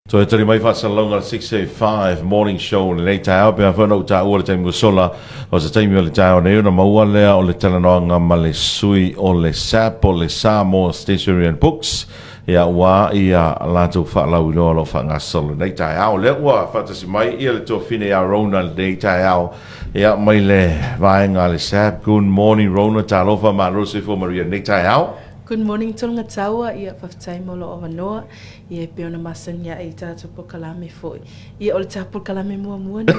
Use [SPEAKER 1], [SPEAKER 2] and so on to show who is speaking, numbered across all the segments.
[SPEAKER 1] Toe tali mai faasalalauga le 6:05 Morning Show i lenei taeao, pei foi ona ou taua le taimi ua sola, o se taimi o le taeao nei ona maua lea o le talanoaga ma le sui o le SAP, o le Samoa Stationery and Books, ia ua ia latou faalauiloa o lo o faagasolo i lenei taeao. O lea ua faatasi mai ia le tuafine ia Rona i lenei taeao, ia mai le vaega a le SAP. Good morning Rona, talofa malo le soifua manuia i lenei taeao.
[SPEAKER 2] Good morning Tologataua, ia faafetai mo lou avanoa. Ia e pei ona masani ae i tatou polokalame foi. Ia o le ta polokalame muamua nei.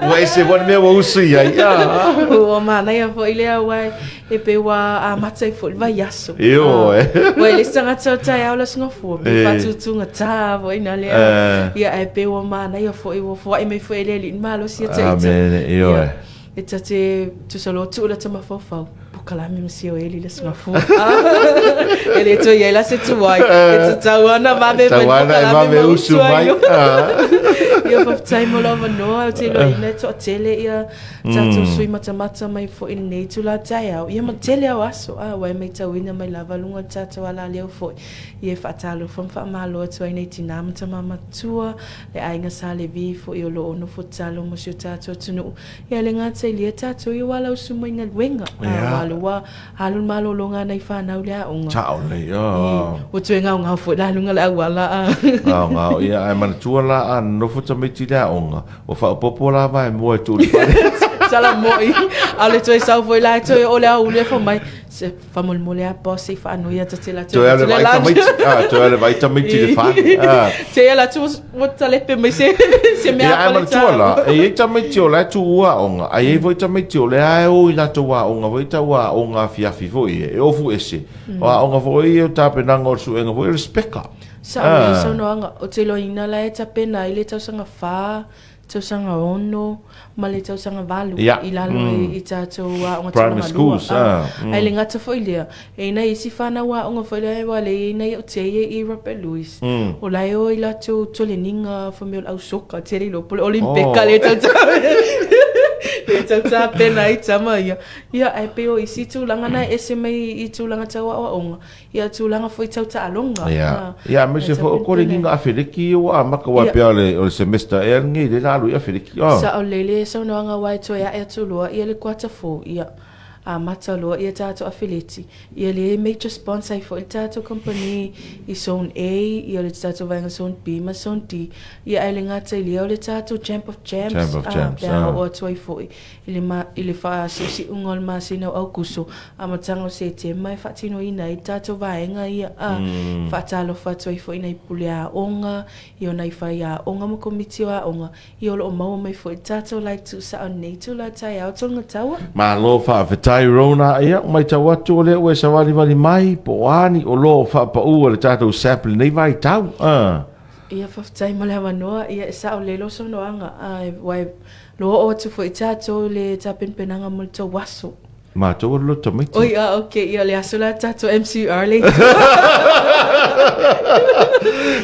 [SPEAKER 1] Ua ese foi le mea ua usu i ai.
[SPEAKER 2] Ua manaia foi lea aua e pei ua amata ai foi le vaiaso.
[SPEAKER 1] Ioe.
[SPEAKER 2] Ua e le isi tagata o taeao le Aso Gafua, pei e faatutugata foi na lea. Ia ae pei ua manaia foi ua foai mai foi e le Alii le malosi ia te ita.
[SPEAKER 1] Amene, ioe.
[SPEAKER 2] E ta te tusa loa tuu lata mafaufau, polokalame ma sio eli le Aso Gafua. E le toe i ai la se tuai, e tatau lava ona vave mai le polokalame ma usu ai. Ia faafetai mo lou avanoa, ou te iloaina e toatele ia tatou sui matamata mai foi i lenei itula taeao. Ia ma tele ao aso, aua e matauina mai lava luga o le tatou alaleo foi. Ia e faatalofa ma faamalo atu ai nei tina ma tama matua, le aiga Sa Levi foi o lo o nofo tatalo mo si o tatou atunuu. Ia le gata i lea tatou ia ua lausu mai galuega. Yeah. Ua ua alu le malologa a nai whanau le aoga.
[SPEAKER 1] Sao lelei, oh.
[SPEAKER 2] Ua toe ngaongao foi la luga le auala a.
[SPEAKER 1] Ngaongao, ia, ae manatua la a nonofo tamaiti i le aoga, ua faaopoopo la vaemoa e tuu i le fale.
[SPEAKER 2] Sala moi, a o le toe sau foi la e toe oo le aoauli e fai mai, se Faamolemole a boss sei faanoi atu te la
[SPEAKER 1] Toe ale vai tamaiti, ah, toe ale vai tamaiti le fale. Ah.
[SPEAKER 2] Te ala tu ua talepe mai se se mea
[SPEAKER 1] Ia, ai manatua la, e i ai tamaiti o la e tuua aoga, ae i ai foi tamaiti o lea e o i latou aoga foi tau aoga afiafi foi e, e ofu ese. O aoga foi ia o tapenaga o le suega foi o le speka.
[SPEAKER 2] Sao lelei saunoaga, ou te iloaina la e tapena ai le tausaga fa tausaga ono ma le tausaga valu i lalo i tatou aoga
[SPEAKER 1] Primary schools,
[SPEAKER 2] ah. Ae le gata foi lea, e i ai nai isi fanau aoga foi lea aua lea e i ai nai au teie i Robert Louis. O la e o i latou toleniga fai mai o le au soka tele iloa po o le Olimpeka lea tau lea tau tapena ai tama ia. Ia ae pei o isi tulaga na e ese mai i tulaga tau aoaoga. Ia tulaga foi tau taaloga.
[SPEAKER 1] Ia, ia aemaise foi o koleniga afeleki ia ua amata aua pei o le semester ea lenei lea na alu ai afeleki.
[SPEAKER 2] Sao lelei le saunoaga aua e toe ae atu loa ia le kuata fou ia amata loa ia tatou afeleti ia le major sponsor ai foi le tatou kamupani i zone A ia le tatou vaega zone B ma zone D ia ae le gata i lea o le tatou champ of champs
[SPEAKER 1] Champ of champs,
[SPEAKER 2] pe a oo atu ai foi I le, ma, i le whaasiusiuga o le masina o Aukuso, amataga o Setema e faatinoina ai tatou vaega ia, a mm. faatalofa atu ai foi nai pule aoga, i o nai faiaoga ma komiti o aoga, i o loo maua mai foi tatou like tuusao nei tula taeao tologataua.
[SPEAKER 1] Malo faafetai Rona, ia matau atu o lea ua e savalivali mai po o a ni oloa o faapaua i le tatou SAP i lenei vaitau.
[SPEAKER 2] Ia faafetai mo le avanoa, ia e sao lelei lou saunoaga, aua e Lo oo atu foi tatou i le tapenapenaga mo le tou aso.
[SPEAKER 1] Matou o le loto tamaiti.
[SPEAKER 2] Oi, ah, ok, ia le aso la tatou MCR le.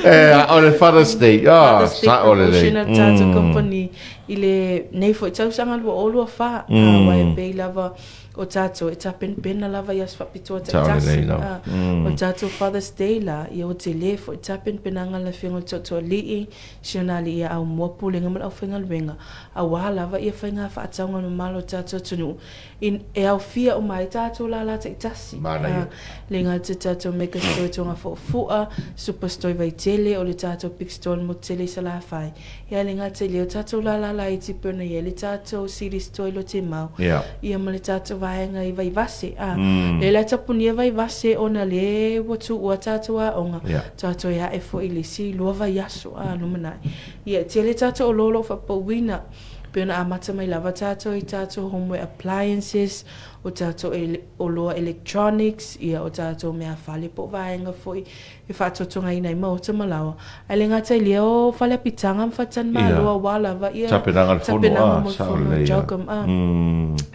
[SPEAKER 1] Eh, o le Father's Day.
[SPEAKER 2] Ah, Father's Day sa o le promotion a tatou company i le nei foi tausaga 2024. Ah, aua e pei lava o tatou e tapenapena lava i aso faapitoa taitasi. Ah, o tatou Father's Day la, ia ua tele foi tapenapenaga a le Afioga i le Tootooalii, Si ona alii ia Aumua Pulega ma le aufaigaluega, auā lava ia faiga faatauga mamalu o tatou atunuu, in, e aofia uma ai tatou lālā taitasi.
[SPEAKER 1] Manaia.
[SPEAKER 2] Le gata tatou Mega Store i Togafoofua, Super Store i Vaitele, o le tatou Big Store i le motu tele i Salafai. Ia le gata i lea o tatou lālā laiti pei ona i ai le tatou City Store i Lotemau,
[SPEAKER 1] Ia.
[SPEAKER 2] ia ma le tatou vaega i Vaivase. A, lea la e tapunia Vaivase ona lea ua tuua tatou aoga,
[SPEAKER 1] Ia.
[SPEAKER 2] Tatou e ae foi i le isi lua vaiaso a lumanai. Ia, e tele tatou oloa o lo o faapauina, pei ona amata mai lava tatou i tatou homeware appliances, o tatou oloa electronics, ia, o tatou meafale po o vaega foi e faatotogaina ai maota ma laoa. Ae le gata i lea o fale apitaga ma faletalimalo aua lava ia
[SPEAKER 1] Tapenaga le fono,
[SPEAKER 2] tapenaga mo le fono, Jogam, a.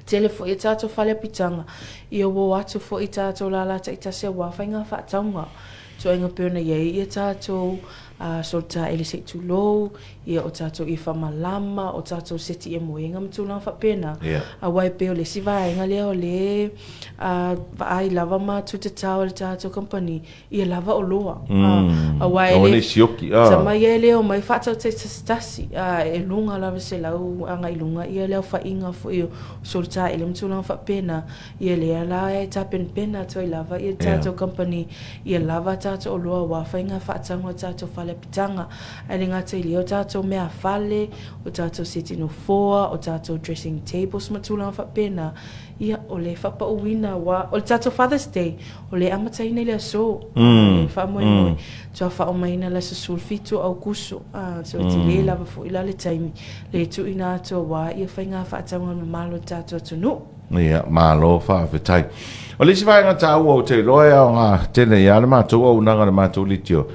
[SPEAKER 2] Tele foi a tatou fale apitaga, ia ua o atu foi tatou lālā taitasi aua faiga faatauga. Tuaiga pei ona i ai ia tatou Solitaele se i tulou, ia, o tatou ie faamalama, o tatou seti emoega ma tulaga faapena. Aua e pei o le isi vaega lea o lea e vaai lava ma tuutatao e le tatou kamupani, ia lava oloa. Aua e le, tama ia e le omai faatau taitasitasi, e luga lava 100 agai i luga ia le aofaiga foi o solitaele ma tulaga faapena. Ia lea la e tapenapena atu ai lava ia le tatou kamupani ia lava a tatou oloa aua faiga faatauga o tatou fale apitaga. Ae le gata i lea o tatou meafale, o tatou seti nofoa, o tatou dressing tables ma tulaga faapena, ia o le faapauina aua o le tatou Father's Day o lea e amataina i le aso e faamoemoe faatoa faaomaina le aso 17 o Aukuso. So e tele lava foi la le taimi le tuuina atu aua ia faiga faatauga mamalu a le tatou atunuu.
[SPEAKER 1] Ia, malo faafetai. O le isi vaega taua ou te iloa e aoga tele ai le matou auaunaga i le matou leitio,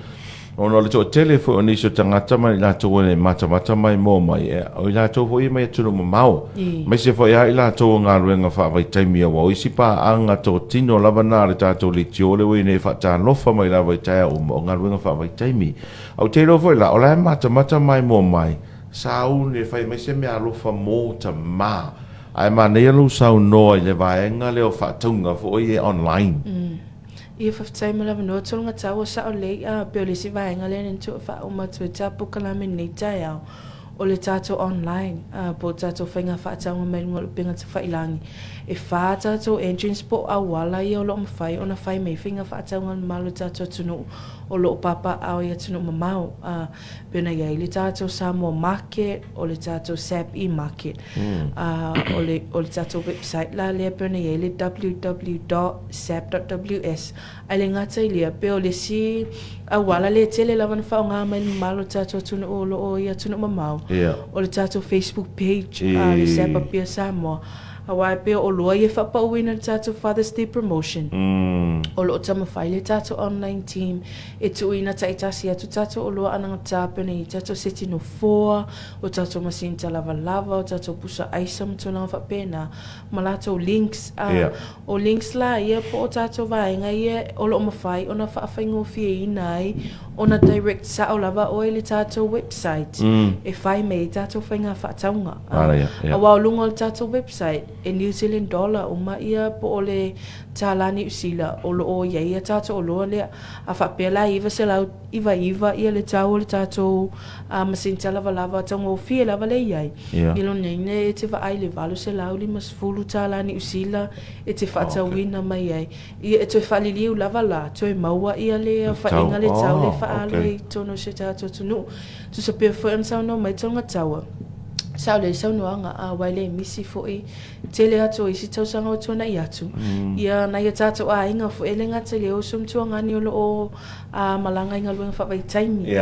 [SPEAKER 1] ona o le toatele foi o nisi o tagata ma i latou e matamata maimoa mai, o i latou foi ia mai atunuu mamao, aemaise foi lava i latou o galuega faavaitaimi, aua o isi paaga totino lava na a le tatou leitio lea ua i ai nei e faatalofa mai lava i taeao uma, o galuega faavaitaimi. Ae ou te iloa foi la, o la e matamata maimoa mai, sauni e fai mai se meaalofa mo tama. Ae manaia lou saunoa i le vaega lea o faatauga foi ia online.
[SPEAKER 2] Ia faafetai mo le avanoa tulaga taua sao lelei a pei o le isi vaega lea na tuu e faauma atu ai ta polokalame i lenei taeao o le tatou online a po o tatou faiga faatauga mai luga o le upega tafailagi. E fa tatou engines po o auala ia o lo o mafai ona fai mai faiga faatauga i le mamalu o le tatou atunuu o lo o papaaao i atunuu mamao a pei ona i ai le tatou Samoa Market, o le tatou SAP e-market. O le, o le tatou website la lea pei ona i ai le www.sap.ws. Ae le gata i lea, pei o le isi auala lea e tele lava ona faaaoga mai e le mamalu o le tatou atunuu o lo o i atunuu mamao, o le tatou Facebook page a le SAP Apia Samoa. Aua e pei o oloa ia e faapauina i le tatou Father's Day promotion, o lo o taumafai le tatou online team e tuuina taitasi atu tatou oloa anagata pei ona i ai tatou seti nofoa, o tatou masini talavalava, o tatou pusa aisa ma tulaga faapena, ma latou links. A o links la ia po o tatou vaega ia o lo o mafai ona faafaigofieina ai ona direct sao lava oe i le tatou website e fai mai ai tatou faiga faatauga. Aua o luga o le tatou website, e New Zealand dollar uma ia po o le tālā Niu Sila o lo o i ai a tatou oloa lea. A faapea la e 999 ia le tau o le tatou masini talavalava taugofie lava lea e i ai, i lona ina e te vaai i le $850 tālā Niu Sila e te faatauina mai ai. Ia e toe faaliliu lava la, toe maua ia le aofaiga le tau lea e faaalu ai i totonu o si o tatou atunuu. Tusa pea foi ona saunoa mai Tonga Taua, sao lelei saunoaga, aua e le misi foi tele atu o isi tausaga ua tuanai atu, ia nai o tatou aiga foi e le gata i le uso ma tuagani o lo o malaga i galuega faavaitaimi.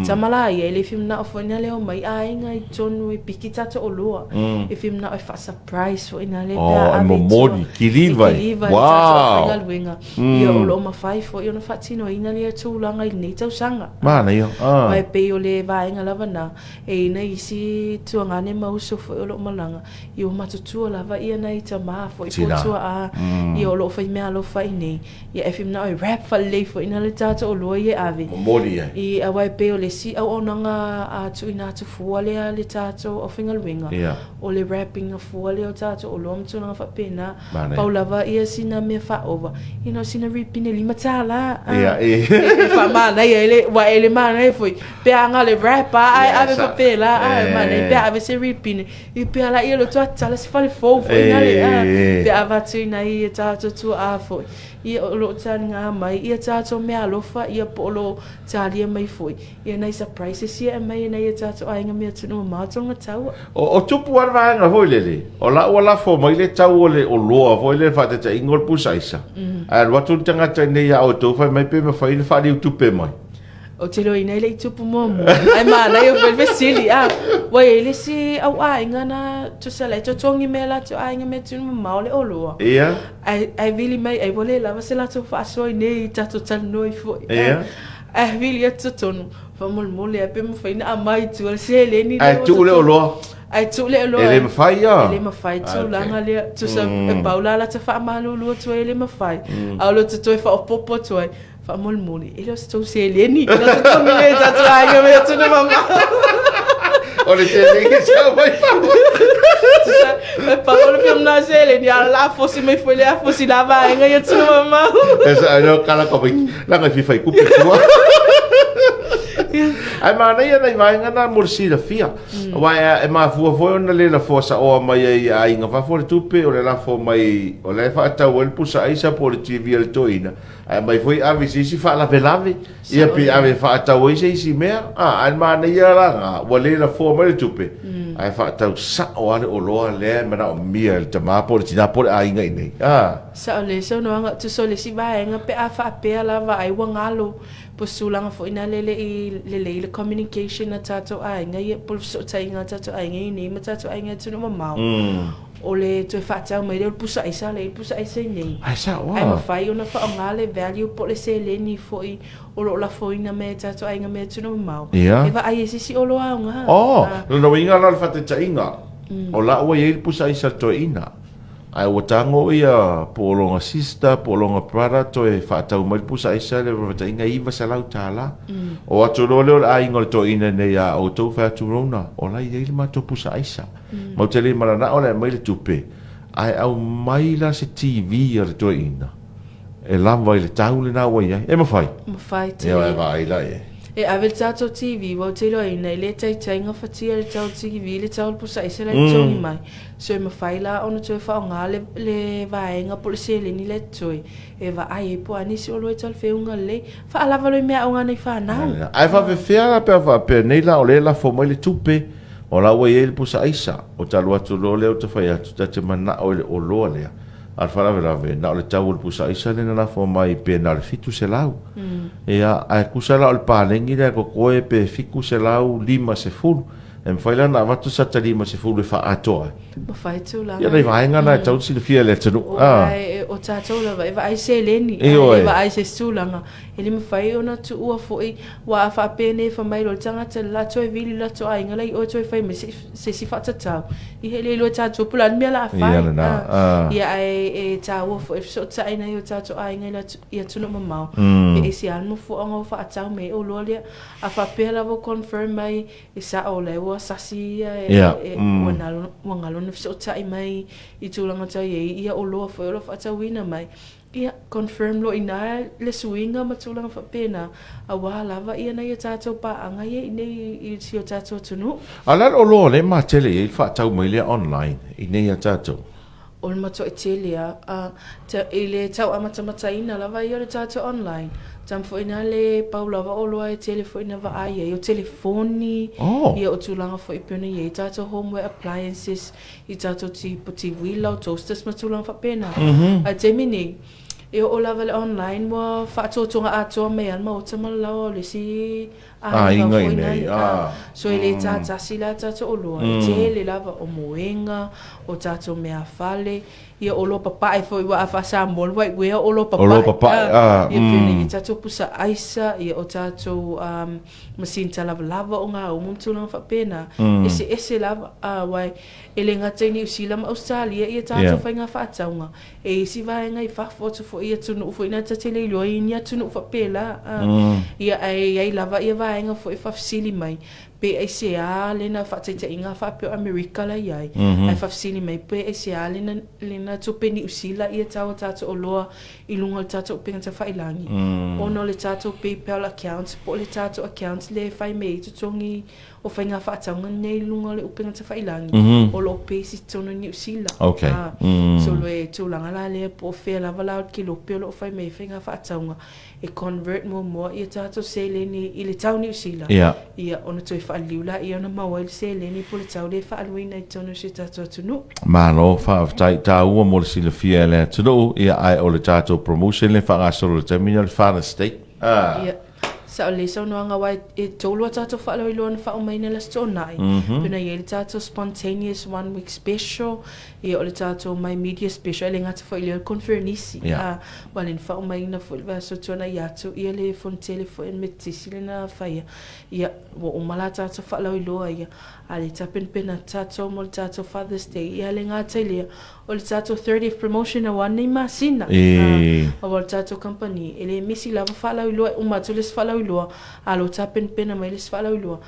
[SPEAKER 2] Tama la ia, e le fia manao foi na le omai aiga i totonu e piki tatou oloa. E fia manao e faa-surprise foi na le pe a ave i tua.
[SPEAKER 1] E kiliva
[SPEAKER 2] E kiliva i tatou aufaigaluega. Ia o lo o mafai foi ona faatinoina lea tulaga i lenei tausaga.
[SPEAKER 1] Manaia.
[SPEAKER 2] Aua e pei o le vaega lava na, e i ai nai isi tuagane ma uso foi o lo o malaga, Ia ua matutua lava ia nai tamā foi po o tua'a ia o lo o fai meaalofa i nei. Ia e fia mana'o e wrap faalelei foi na le tatou oloa ia e ave.
[SPEAKER 1] Momoli ai.
[SPEAKER 2] I aua e pei o le isi auaunaga a tuuina atu fua lea a le tatou aufaigaluega, o le wrap ina fua lea o tatou oloa ma tulaga faapena. Pau lava ia sina mea faaova, you know, sina ripine $5. E faamanaia ai le, aua e le manaia foi pe a na o le wrap lava ae ave faapela, ae manaia pe a ave se ripine. I pea la ia loto atu tala se fale fou foi na le a pe avatu i nai e tatou tuaa foi ia o loo taliga mai ia tatou meaalofa ia po o loo talia mai foi ia nai surprises ia e aumai e nai a tatou aiga me atunuu mamao tonga taua.
[SPEAKER 1] O tupu lava le vaega foi lele, o la ua lafo mai le tau o le oloa foi lele faataitaiga o le pusa aisa, ae alu atu le tagata i inei ia outou fai mai pe mafai ona faaliu tupe mai.
[SPEAKER 2] Ou te iloaina e le i tupu muamua. Ae manaia foi le fesili, a. Ua i ai le isi au aiga na tusa la e totogi mai e latou aiga meatunu mamao le oloa.
[SPEAKER 1] Ia.
[SPEAKER 2] Ae, ae vili mai ai ua le lava se latou faasoa i nei tatou talanoa ai foi.
[SPEAKER 1] Ia.
[SPEAKER 2] Ae vili atu totonu, faamolemole a pe mafai ona aumai i tua le seleni
[SPEAKER 1] lea. Ae tuu le oloa.
[SPEAKER 2] Ae tuu le oloa.
[SPEAKER 1] E le mafai
[SPEAKER 2] a. E le mafai tulaga lea. Tusa e pau la lata faamalulu atu ai e le mafai. A o lo toe faaopoopo atu ai. Faamolemole, e le o se tou seleni, na totogi lea e tatou aiga me atunuu mamao.
[SPEAKER 1] O le seleni e sau mai fafo.
[SPEAKER 2] E pau o le fia mna seleni, a la fosi mai foi lea fosi la vaega i atunuu mamao.
[SPEAKER 1] E sa ai leo kala ka mai, langa e fia kupe tua. Ai manaia nai vaega na mo le silafia. Aua e mafua foi ona le lafoa saoa mai ai i aiga fafo le tupe, o le lafo mai, o la e faatau ai le pusa aisa po o le TV a le toeaina. Ae aumai foi ave i se isi faalavelave, ia pe ave e faatau ai se isi mea. A, ae manaia la na, ua le lafoa mai le tupe, ae faatau sao lava le oloa lea e manaomia e le tama po o le tina po o le aiga i inei. A.
[SPEAKER 2] Sao le saunoaga, tusa o le isi vaega pe a faapea lava ai ua galo po o se tulaga foi na lele i lelei le communication a tatou aiga ia po o le fesootaiga a tatou aiga i inei ma tatou aiga i atunuu mamao. O le toe faatau mai lea o le pusa aisa lea i le pusa aisa i nei.
[SPEAKER 1] Ae sao
[SPEAKER 2] Ae mafai ona faaaoga le value po o le seleni foi o lo o lafoina mai e tatou aiga mai atunuu mamao.
[SPEAKER 1] Ia.
[SPEAKER 2] E vaai ai se isi oloa aoga.
[SPEAKER 1] Oh, lona uiga la o le faataitaiga, o la ua i ai le pusa aisa a le toeaina, ae ua tago ia po o lona sister po o lona brother toe faatau mai le pusa aisa lea faataitaiga e $900. O atu loa lea o le aiga o le toeaina nei ia outou fai atu Rona, o la e i ai le matou pusa aisa. Matou te le mananao le aumai le tupe, ae aumai la se TV a le toeaina e lava i le tau lena ua i ai. E mafai?
[SPEAKER 2] Mafai tele.
[SPEAKER 1] Ia, e vaai la i ai.
[SPEAKER 2] E ave le tatou TV, ua ou te iloaina e le taitai gafatia le tau TV le tau o le pusa aisa la e totogi mai. So e mafai la ona toe faaaoga le, le vaega po o le seleni lea e totoe e vaai ai po o a nisi oloa e talafeauga lelei. Faalava loa i meaaoga a nai fanau.
[SPEAKER 1] Ae faapefea la pe a faapea nei la o lea e lafo mai le tupe, O la ua i ai le pusa aisa, o ta alu atu loa lea ou te fai atu, ta te manao i le oloa lea. A o le faalavelave, na o le tau o le pusa aisa lea na lafo mai pe na o le 700. Ia, ae tusa la o le paleni lea e totoe pe 750. E mafai la ona avatu sata 50 e faaatoa ai.
[SPEAKER 2] Mafai tulaga.
[SPEAKER 1] Ia, nai vaega na e tatau ona silafia e le atunuu.
[SPEAKER 2] O tatou lava e vaai seleni, ae le vaai se isi tulaga. E le mafai ona tuua foi, aua a faapea nei fai mai loa le tagata le la toe vili le latou aiga la i o e toe fai mai se isi faatatau, ia e le iloa e tatou po o le a le mea o le a fai.
[SPEAKER 1] Ia lena.
[SPEAKER 2] Ia ae e taua foi le fesootai nai o tatou aiga i atunuu mamao, pe ese lava le nofoaga o faatau mai ai oloa lea. A faapea lava ua confirm mai e sao o la e ua sasi ia e ua galo ona fesootai mai i tulaga tau i ai ia oloa foi o lo o faatauina mai, Ia, confirm loa i ina le suiga ma tulaga faapena, aua lava ia nai a tatou paaga ia i inei i si o tatou atunuu.
[SPEAKER 1] A o le a le oloa lea e matele i ai le faatau mai lea online i inei ia tatou?
[SPEAKER 2] O le matuai tele lava. I le tau amatamataina lava ia o le tatou online, tama foi ina le pau lava oloa e tele foi ina vaai ai, o telefoni, ia o tulaga foi e pei ona i ai tatou homeware appliances, i tatou tipoti uila, o toasters ma tulaga faapena. Ae taimi nei, e oo lava i le online ua faatotoga atoa mai lava le maota ma le laoa o le isi aiga foi nei. So e le tatasi la tatou oloa, e tele lava o moega, o tatou meafale, ia oloa papae foi aua a faa-Samoa le white ware o oloa papae.
[SPEAKER 1] Oloa papae.
[SPEAKER 2] Ia pei ona i ai tatou pusa aisa, ia o tatou masini talavalava o ngā umu ma tulaga faapena, eseese lava, aua e le gata i Niu Sila ma Ausetalia ia tatou faiga faatauga, e i isi vaega i fafo atu foi i atunuu foi na ta te le iloa i ni atunuu faapela, ia ae i ai lava ia vaega foi e faafesili mai pe aisea lena faataitaiga faapea o Amerika la i ai, ae faafesili mai pe aisea lena lena tupe Niu Sila ia tau a tatou oloa i luga o le tatou upega tafailangi, ona o le tatou PayPal account po o le tatou account lea e fai mai ai totogi o faiga faatauga nei i luga o le upega tafailangi, o lo o base i totonu o Niu Sila. So le tulaga la lea po o fea lava la o le kelope o lo o fai mai ai faiga faatauga, e convert muamua ia tatou seleni i le tau Niu Sila, ia ona toe faaliliu laia ona maua ai le seleni po o le tau lea e faaaluina i totonu o si o tatou atunuu.
[SPEAKER 1] Malo faafetai taua mo le silafia e le atunuu, ia ae o le tatou promotion lea e faagasolo i le taimi lenei o le Father's Day.
[SPEAKER 2] Ia. Sao lelei saunoaga aua e tolu a tatou faalauiloa na faauma ina le Aso Toonai. Pei ona i ai le tatou spontaneous one week special, ia o le tatou My Media special, e le gata foi i lea o le conferenisi. Aua lea na faaumaina foi i le vaiaso tuanai atu ia le fonotele foi a le Metotisi lea na faia. Ia, ua uma la tatou faalauiloa ia, a o lea e tapenapena atu tatou mo le tatou Father's Day. Ia e le gata i lea, O le tatou 30th promotion aua lenei masina. Aua o le tatou kamupani, e le misi lava faalauiloa, e uma atu le isi faalauiloa, a o lo o tapenapena mai le isi faalauiloa.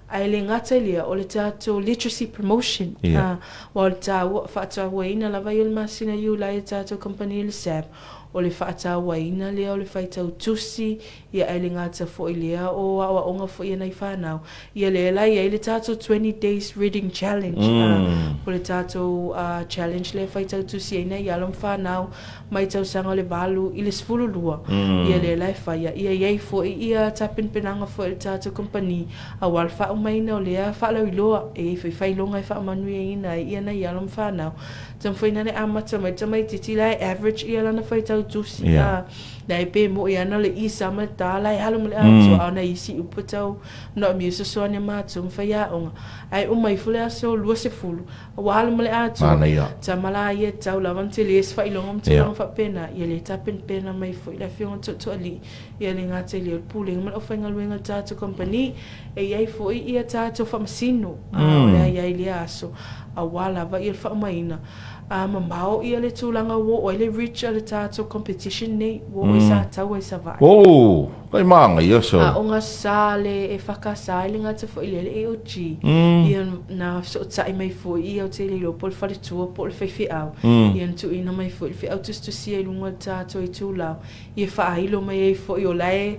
[SPEAKER 2] Ae le gata i lea, o le tatou literacy promotion, aua o le taua, faatauaina lava ia o le masina Iulai e le tatou kamupani o le SAB, o le faatauaina lea o le faitau tusi, Ia ae le gata foi lea o aoaoga foi a nai fanau. Ia lea la e i ai le tatou 20 days reading challenge. Po o le tatou challenge lea e faitau tusi ai nai alo ma fanau mai tausaga o le 8 i le 12. Ia lea la e faia. Ia i ai foi ia tapenapenaga foi a le tatou kamupani aua le faaumaina o lea faalauiloa. E i ai foi failoga e faamanuiaina ai ia nai alo ma fanau. Taumafai ina ia amata mai le tamaitiiti la e average ia lana faitau tusi. Nai pe moʻi ana o le isa ma le ta la e alu ma le atoa, a o nai isi upu e tau manaomia e fesoasoani a matou ma faiaoga. Ae uma ifo le aso 20, ua alu ma le atoa.
[SPEAKER 1] Manaia.
[SPEAKER 2] Tama la ia e tatau lava ona tele se faailoga ma tulaga faapena, ia lea e tapenapena mai foi le Afioga i le Tootooalii, ia le gata i lea o le Pulega ma le aufaigaluega a le tatou kamupani. E i ai foi ia tatou faamasino, a o le a i ai i lea aso, aua lava ia le faaumaina. A mamao ia le tulaga ua oo ai le reach a le tatou competition nei, ua oo i Sataua i Savaii.
[SPEAKER 1] Oh, kai māngaia so.
[SPEAKER 2] Aoga sa le e whakasa ai le gata foi lea le AOG. Ia na fesootai mai foi ia ou te le iloa po o le faletua po o le faifeau. Ia na tuuina mai foi le feau tusitusia i luga o le tatou itulau. Ia faailo mai ai foi o la e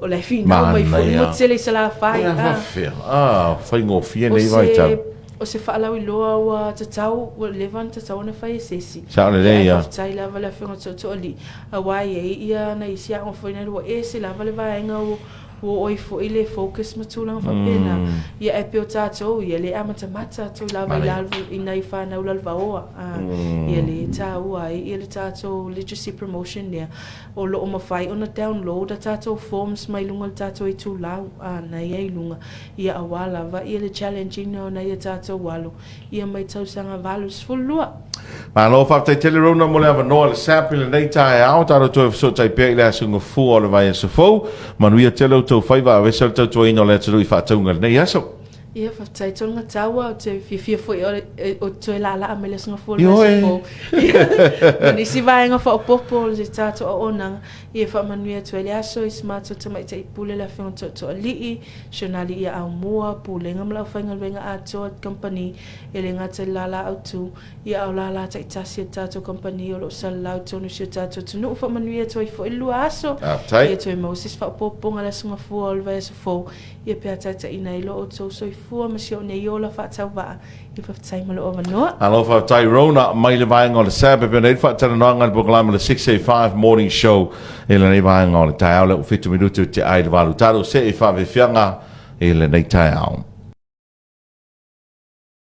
[SPEAKER 2] o la e finau mai foi le motu tele i Salafai.
[SPEAKER 1] Ia faafefea. Ah, faigofie nei vaitau.
[SPEAKER 2] O se faalauiloa ua tatau, ua leva ona tatau ona fai e se isi.
[SPEAKER 1] Sao lelei ia.
[SPEAKER 2] Ae faafetai lava le Afioga Tootooalii, aua e i ai ia nai isi aoga foi lea ua ese lava le vaega ua oo ai foi le focus ma tulaga faapena. Ia ae pei o tatou ia lea e amatamata atu lava i lalo i nai fanau lalovaoa. Ia lea e taua ai ia le tatou literacy promotion lea. O lo o mafai ona download a tatou forms mai luga o le tatou itulau a na i ai i luga, ia aua lava ia le challenge ina o nai a tatou alo ia mai tausaga 82.
[SPEAKER 1] Malo faafetai tele Rona mo le avanoa le SAP i lenei taeao. Tatou toe fesootai pea i le aso gafua o le vaiaso fou. Manuia tele outou faiva aveese o le tautuaina o le atunuu i faatauga i lenei aso.
[SPEAKER 2] Ia, faafetai tonu Taua, ou te fiafia foi o te toe laalaa mai le aso Gafua o le vaiaso fou. Ma nisi vaega faaopoopo o le tatou auaunaga, ia faamanuia atu ai le aso i si matou tamaitai pule le Afioga Tootooalii, si ona alii ia Aumua, Pulega ma le aufaigaluega atoa a le kamupani, e le gata i le lala autu, ia a o lala taitasi a le tatou kamupani o lo o salalau i totonu o si o tatou atunuu. Faamanuia atu ai foi le lua aso.
[SPEAKER 1] Faafetai.
[SPEAKER 2] Ia toe maua se isi faaopoopoga i le aso Gafua o le vaiaso fou. Ia pe a taitaiina ai lo outou soifua ma si ou nei ola faatauvaa. Ia faafetai mo lou avanoa.
[SPEAKER 1] Alo faafetai Rona mai le vaega o le SAB e pei ona i ai le faatalanoaga i le polokalame o le 685 Morning Show i lenei vaega o le taeao lea ua 7 minute o te ai le 8 talo se i faafiafiaga i lenei taeao.